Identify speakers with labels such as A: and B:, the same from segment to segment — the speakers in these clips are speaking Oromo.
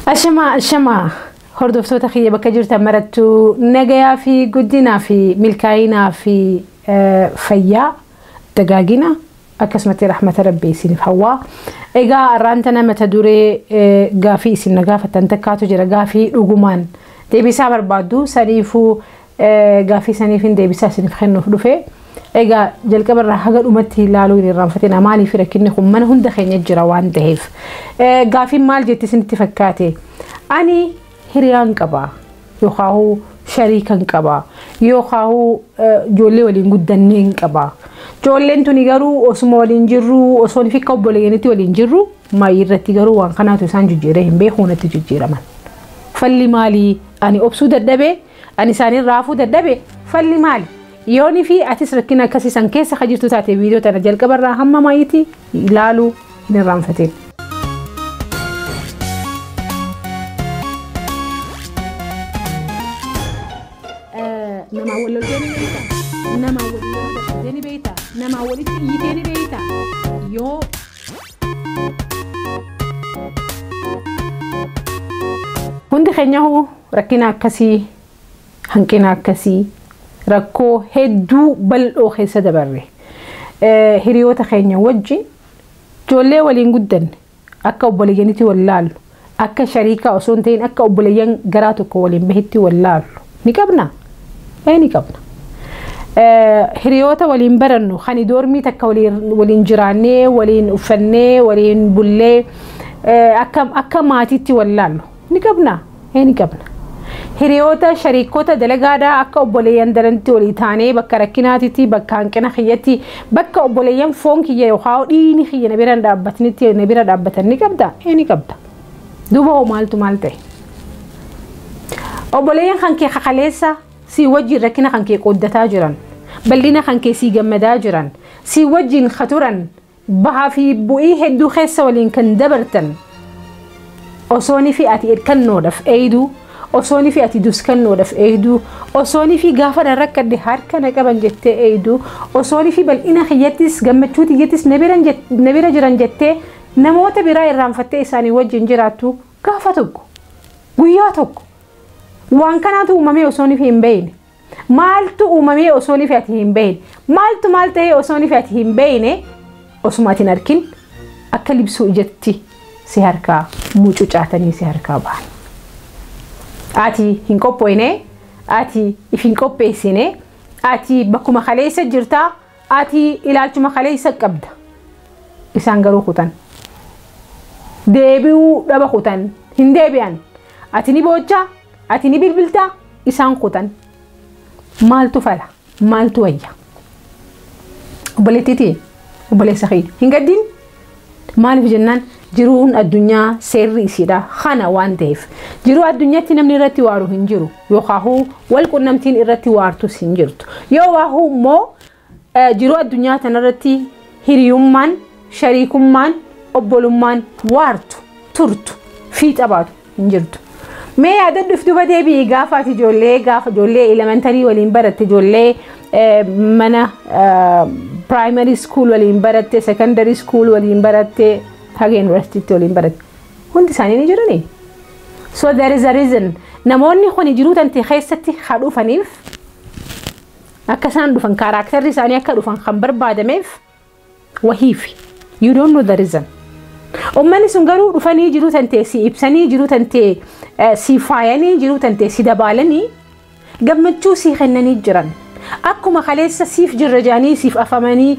A: Ashamaa ashamaa hordoftoota kiyya bakka jirtan marattuu nagayaa fi guddinaa fi milkaa'inaa fi fayyaa dagaagina akkasumatti rahmata rabbii isiniif hawwaa. Egaa har'aan tana mata duree gaafii isin na gaafattan takkaatu jira gaafii dhugumaan deebisaa barbaaddu saniifuu gaafii saniifin deebisaa isiniif kennuuf dhufe. Egaa jalqabarraa haga dhumatti ilaaluu hin irraanfatina maaliif rakkinni kun mana hunda keenya jira waan ta'eef. Gaafiin maal jetti isinitti fakkaate? Ani hiriyaan qaba yookaan shariikan qaba yookaan ijoollee waliin guddanneen qaba. Ijoolleen tuni garuu osuma waliin jirru osoo fi obboleeyyanitti waliin jirru maayii irratti garuu waan kanaatu isaan jijjiiree hin beeku natti jijjiiraman. Falli maalii? Ani obsuu dadhabee ani isaaniin raafuu dadhabee falli maali? Yoonii fi atis rakkina akkasii san keessa ka jirtu taate viidiyoo tana jalqabarraa hamma maayiitti ilaaluu hin irraanfatin. Namaa wal loltee ni beektaa? Namaa wal loltee ni beektaa? Namaa walitti iyyitee ni beektaa? Yoo hundi keenya hoo rakkina akkasii hanqina akkasii rakkoo hedduu bal'oo keessa dabarre hiriyoota keenya wajjin ijoollee waliin guddanne akka obboleeyyanitti wal laallu akka shariikaa osoo hin ta'in akka obboleeyyan garaa tokko waliin bahetti wal laallu ni qabna. Ni qabna. Hiriyoota waliin barannu kan doormii takka waliin jiraannee waliin uffannee waliin bullee akka maatiitti wal laallu ni qabna. Ni qabna. Hiriyoota shariikota dalagaadhaa akka obboleeyyan darantti walii taanee bakka rakkinaatitti bakka hanqina kiyyatti bakka obboleeyyan foon kiyya yookaan dhiini kiyya na bira dhaabbatanitti na bira dhaabbatan ni qabda. Ni qabda. Duuba hoo maaltu maal ta'e? Obboleeyyan kan kee kakaleessa si wajjin rakkina kan kee qooddataa jiran bal'ina kan kee si gammadaa jiran si wajjin khaturan bahaa fi bu'ii hedduu keessa waliin kan dabartan osooni fi ati irkannoodhaaf eeyduu osooni fi ati duskannoodhaaf eeyduu osooni fi gaafa na rakkadhe harka na qaban jettee eeyduu osooni fi bal'ina kiyyattis gammachuu kiyyattis na bira jiran jettee namoota biraa irraanfattee isaanii wajjin jiraattu gaafa tokko guyyaa tokko waan kanaatu uumamee osooni fi hin beekne maaltu uumamee osooni fi ati hin beekne maaltu maal ta'ee osooni fi ati hin beekne osuma ati hin arkin akka libsuu ijatti si harkaa mucucaatanii si harkaa ba'an. Ati hin qophoine, ati if hin qopheessine, ati bakkuma kaleessa jirtaa, ati ilaalchuma kaleessa qabda. Isaan garuu kutan. Deebi'uu dhaba kutan. Hin deebi'an. Ati ni boochaa, ati ni bilbiltaa, isaan kutan. Maaltu fala? Maaltu wayya? Obboleettiitii, obboleessa kiyya. Hin gaddiin? Maaliif jennaan jiruun addunyaa seerri isiidha kana waan ta'eef jiruu addunyaatti namni irratti waaru hin jiru yookaan wal qunnamtiin irratti waartus hin jirtu yoo waahuu immoo jiruu addunyaa tanarratti hiriyummaan shariikummaan obbolummaan waartu turtu fiixa baatu hin jirtu. Mee yaadadhuuf duba deebi'i gaafa ati ijoollee gaafa ijoollee elementarii waliin baratte ijoollee mana primary school waliin baratte secondary school waliin baratte haga yuunivarsiitiitti waliin baratte hundi isaanii ni jirani. So there is a reason namoonni kun jiruu tante keessatti haa dhufaniif akka isaan dhufan kaaraakterri isaanii akka dhufan kan barbaadameef wahiifi. You don't know the reason. Uummanni sun garuu dhufanii jiruu tante si ibsanii jiruu tante si faayanii jiruu tante si dabaalanii gammachuu si kennanii jiran. Akkuma kaleessa siif jirra jedhanii siif afamanii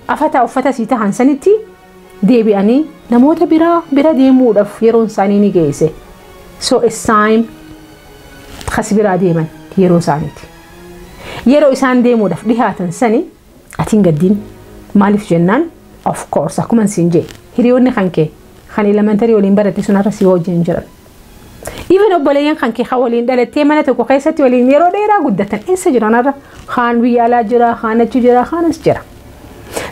A: afataa uffata si tahan sanitti deebi'anii namoota biraa bira deemuudhaaf yeroon isaanii ni geesse. So it's time kasi biraa deeman yeroo isaaniiti. Yeroo isaan deemuudhaaf dhihaatan sani ati hin gaddiin maaliif jennaan of course akkuma siin jee hiriyoonni kan kee kan elementarii waliin baratte sun har'a si wajjin jiran. Even obboleeyyan kan kee waliin dhalattee mana tokko keessatti waliin yeroo dheeraa guddatan eessa jiran har'a kaan biyya alaa jira kaan achi jira kaan as jira.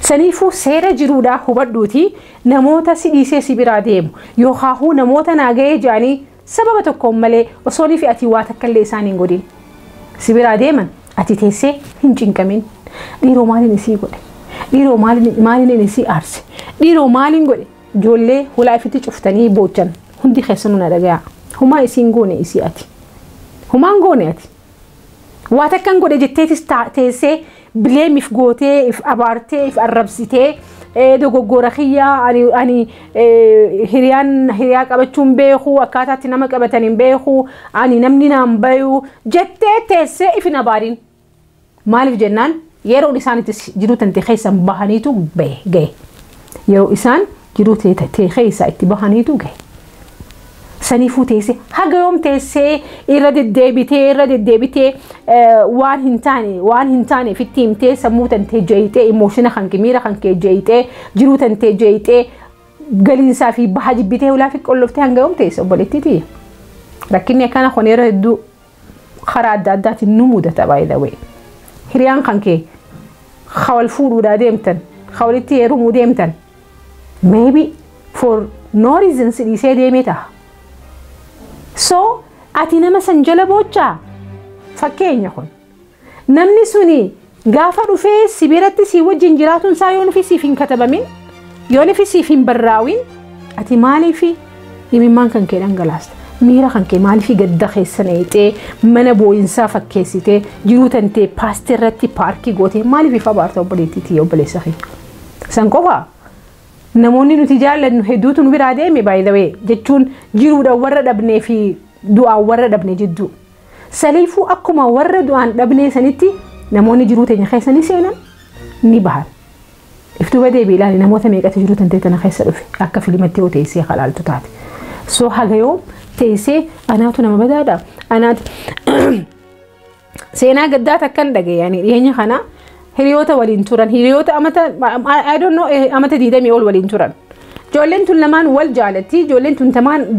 A: Saniifuu seera jiruudhaa hubadhuuti namoota si dhiisee si biraa deemu yookaan namoota naa ga'ee jedhanii sababa tokkoon malee osoonii fi ati waa takka illee isaan hin godhin. Si biraa deeman ati teessee hin cinqamin. Dhiiroo maaliin isii godhe? Dhiiroo maaliin isii aarse? Dhiiroo maaliin godhe? Ijoollee hulaa ifitti cuftanii boochan. Hundi keessanuu na dhagayaa. Humaa isiin goone isii ati. Humaan goone ati. Waa takkan godhe jetteetis teessee blame if gootee, if abaartee, if arrabsitee, dogoggora kiyyaa, ani hiriyaan hiriyaa qabachuun beeku, akkaataatti nama qabatan hin beeku, ani namni naan bayu jettee teessee if hin abaariin. Maaliif jennaan yeroon isaan itti jiruu tante keessan bahaniitu gahe. Yeroo isaan jiruu tee keessa itti bahaniitu gahe. Saniifuu teessee haga yoom teessee irra deddeebitee waan hin taane ifitti himtee, sammuu tantee jeeyitee, emotion kan kee, miira kan kee jeeyitee, jiruu tantee jeeyitee, galiinsaa fi baha jibbitee, ulaa fi qolloftee hanga yoom teesse, obboleettii tiyya? Rakkinni akkana kun yeroo hedduu karaa adda addaatiin nu mudata, by the way. Hiriyaan kan kee wal fuudhuudhaa deemtan, walitti heerumuu deemtan, maybe for no reason si dhiisee deemee ta'a. So ati nama san jala boochaa? Fakkeenya kun. Namni suni gaafa dhufee si biratti si wajjin jiraatuun isaa yoo nufi siif hin katabamin, yoo nufi siif hin barraawin, ati maaliif imimmaan kan kee dhangalaasta? Miira kan kee maaliif gadda keessa neexee, mana boo'insaa fakkeessitee, jiruu tantee past irratti park gootee, maaliif ifa baarta, obboleettii, obboleessa kee? San qofaa namoonni nuti jaallannu hedduutu nu biraa deeme, by the way, jechuun jiruudhaan warra dhabnee fi du'aan warra dhabne jidduu. Saliifuu akkuma warra du'aan dhabnee sanitti namoonni jiruu teenya keessa ni seenan, ni bahan. Iftuuba deebii ilaali, namoota meeqatu jiruu tantee tana keessa dhufe akka filimatti yoo teessee halaaltu taate. So haga yoom teessee anaatu nama badaadha? Anaatu seenaa gaddaa takkan dhagaye dhiyeenya kana. Hiriyoota waliin turan, hiriyoota amata, I don't know, amata 20 ol waliin turan. Ijoolleen tun lamaan wal jaalatti. Ijoolleen tun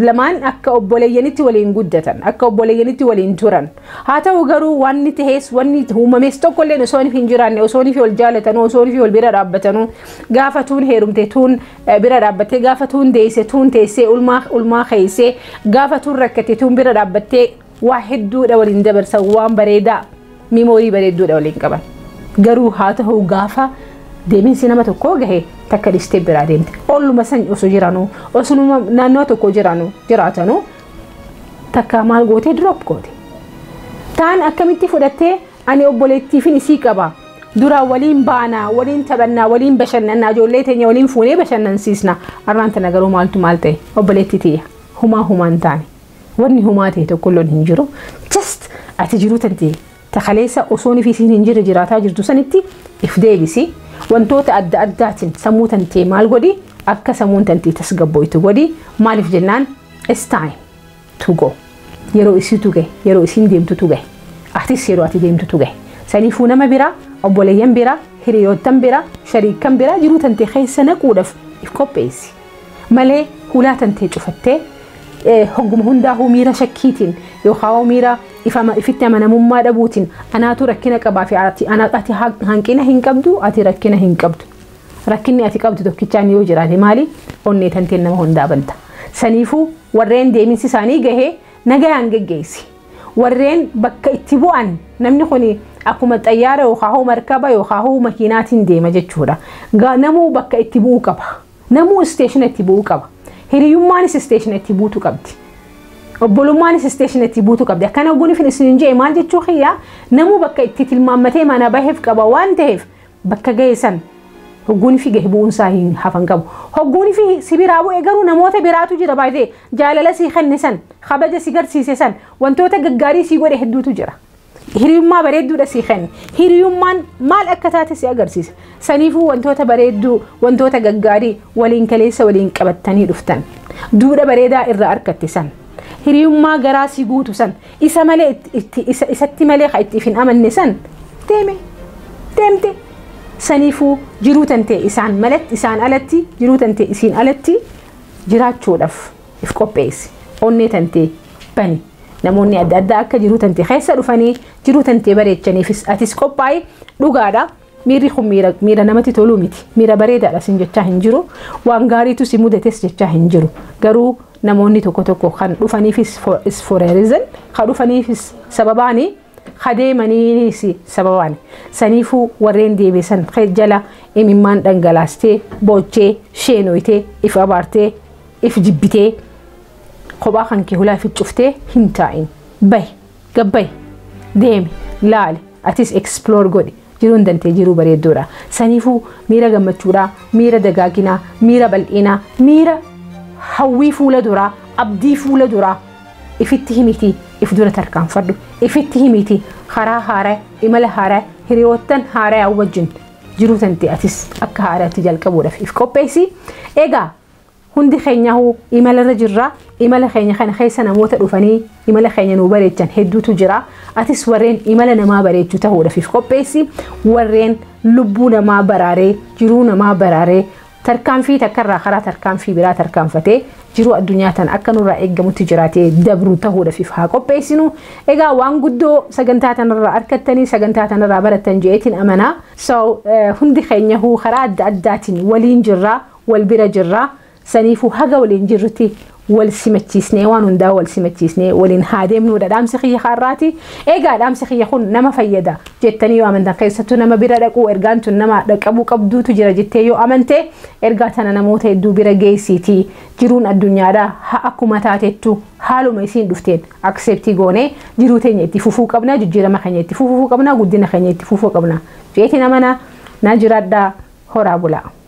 A: lamaan akka obboleeyyanitti waliin guddatan, akka obboleeyyanitti waliin turan. Haa ta'u garuu wanni tahees, wanni uumames tokkolleen osoo hin jiraanne, osoo fi wal jaalatanuu, osoo fi wal bira dhaabbatanuu, gaafa tuun heerumte tuun bira dhaabbattee, gaafa tuun deesse tuun teessee ulmaa keessee, gaafa tuun rakkate tuun bira dhaabbattee, waa hedduudha waliin dabarsan, waan bareedaa, memory bareedduudha waliin qaban. Garuu haa ta'u gaafa deeminsi nama tokkoo gahe takka dhistee biraa deemte. Olluma san osoo jiranuu, osoo naannoo tokko jiranuu jiraatanuu, takka maal gootee? Drop goote. Taan akkamitti fudhattee? Ani obboleettiifin isii qaba. Dura waliin baanaa, waliin taphannaa, waliin bashannannaa, ijoollee teenya waliin fuunee bashannansiisna. Arraan tana garuu maaltu maal ta'e, obboleettii tiyya? Humaa humaan taane. Wanni humaa ta'e tokkolloon hin jiru. Just ati jiruu tantee takaleessa osoo fi isiin hin jirre jiraataa jirtu sanitti if deebisi. Wantoota adda addaatiin sammuu tantee maal godhi? Akka sammuun tantee tasgabbooytu godhi. Maaliif jennaan it's time to go. Yeroo isiitu gahe, yeroo isiin deemtutu gahe, atis yeroo ati deemtutu gahe. Saniifuu nama biraa, obboleeyyan biraa, hiriyoottan biraa, shariikan biraa jiruu tantee keessa naquudhaaf if qopheessi malee hulaa tantee cufattee hogguma hundaa'uu miira shakkiitiin yookaan miira ifitti amanamummaa dhabuutiin anaatu rakkina qabaa fi ati hanqina hin qabdu, ati rakkina hin qabdu. Rakkinni ati qabdu tokkichaan yoo jiraate maali? Onnee tanteen nama hundaa banta. Saniifuu warreen deeminsi isaanii gahee nagayaan geggeessi. Warreen bakka itti bu'an, namni kun akkuma xayyaara yookaan markaba yookaan makiinaatiin deema jechuudha. Namuu bakka itti bu'uu qaba. Namuu station itti bu'uu qaba. Hiriyyummaanis station itti buutu qabdi. Obbolummaanis station itti buutu qabdi. Akkana ogguun isin jee maal jechuu kiyyaa, namuu bakka itti tilmaammatee mana baheef qaba waan ta'eef, bakka gahe san hogguun fi gahe bu'uunsaa hin hafan qabu. Hogguun fi si biraa bu'e garuu namoota biraatu jira baay'ee jaalala si kenne san, kabaja si garsiise san, wantoota gaggaarii si godhe hedduutu jira. Hiriyummaa bareedduudha si kenne. Hiriyummaan maal akka taate si agarsiisa. Saniifuu wantoota bareedduu, wantoota gaggaarii waliin kaleessa waliin qabattanii dhuftan. Duudha bareedaa irraa argatte san. Hiriyummaa garaa si guutu san. Isa malee isatti malee kan itti hin amanne san deeme. Deemte. Saniifuu jiruu tantee isaan malatti, isaan alatti, jiruu tantee isiin alatti jiraachuudhaaf if qopheessi. Onnee tantee bani. Namoonni adda addaa akka jiruu tantee keessa dhufanii jiruu tantee bareechaniifis atis qophaa'i. Dhugaadha. Miirri kun miira namatti toluu miti. Miira bareedaadha sin jechaa hin jiru. Waan gaariitu si mudates jechaa hin jiru. Garuu namoonni tokko tokko kan dhufaniifis is for a reason, kan dhufaniifis sababaani, kadeemaniinis sababaani. Saniifuu warreen deebisan jala imimmaan dhangalaastee, boochee, sheenoytee, if abaartee, if jibbitee Kophaa kan kee hulaa fi cuftee hin taa'in. Bahi, gabbahi, deemi, laali, atis explore godhi. Jiruun dantee jiruu bareedduudha. Saniifuu miira gammachuudhaa, miira dagaaginaa, miira bal'inaa, miira hawwii fuula duraa, abdii fuula duraa ifitti himiti, if dura tarkaanfadhu. Ifitti himiti karaa haaraa, imala haaraa, hiriyoottan haaraa wajjin jiruu tante atis akka haaraatti jalqabuudhaaf if qopheessi. Egaa hundi keenyahu imalarra jirra. Imala keenya kana keessa namoota dhufanii imala keenya nuu bareechan hedduutu jira. Atis warreen imala namaa bareechuu ta'uudhaaf if qopheessi. Warreen lubbuu namaa baraaree, jiruu namaa baraaree, tarkaanfii takkarraa karaa tarkaanfii biraa tarkaanfatee jiruu addunyaa tana akka nurraa eeggamutti jiraatee dabruu ta'uudhaaf if haa qopheessinu. Egaa waan guddoo sagantaa tanarraa argattanii, sagantaa tanarraa barattan je'eetiin amanaa. So hundi keenyahu karaa adda addaatiin waliin jirraa, wal bira jirraa. Saniifuu haga waliin jirrutti wal simachiisnee, waan hundaa wal simachiisnee waliin haa deemnuudha dhaamsi kiyya har'aati. Egaa dhaamsi kiyya kun nama fayyada jettanii yoo amantan, keessattuu nama bira dhaquu ergaan tun nama dhaqqabuu qabduutu jira jettee yoo amante, ergaa tana namoota hedduu bira geessiitii, jiruun addunyaadhaa haa akkuma taatettu haaluma isiin dhufteen accept goonee jiruu teenya itti fufuu qabna, jijjiirama keenya itti fufuu qabna, guddina keenya itti fufuu qabna. Jeetiin amana, naa jiraadhaa, horaa bulaa.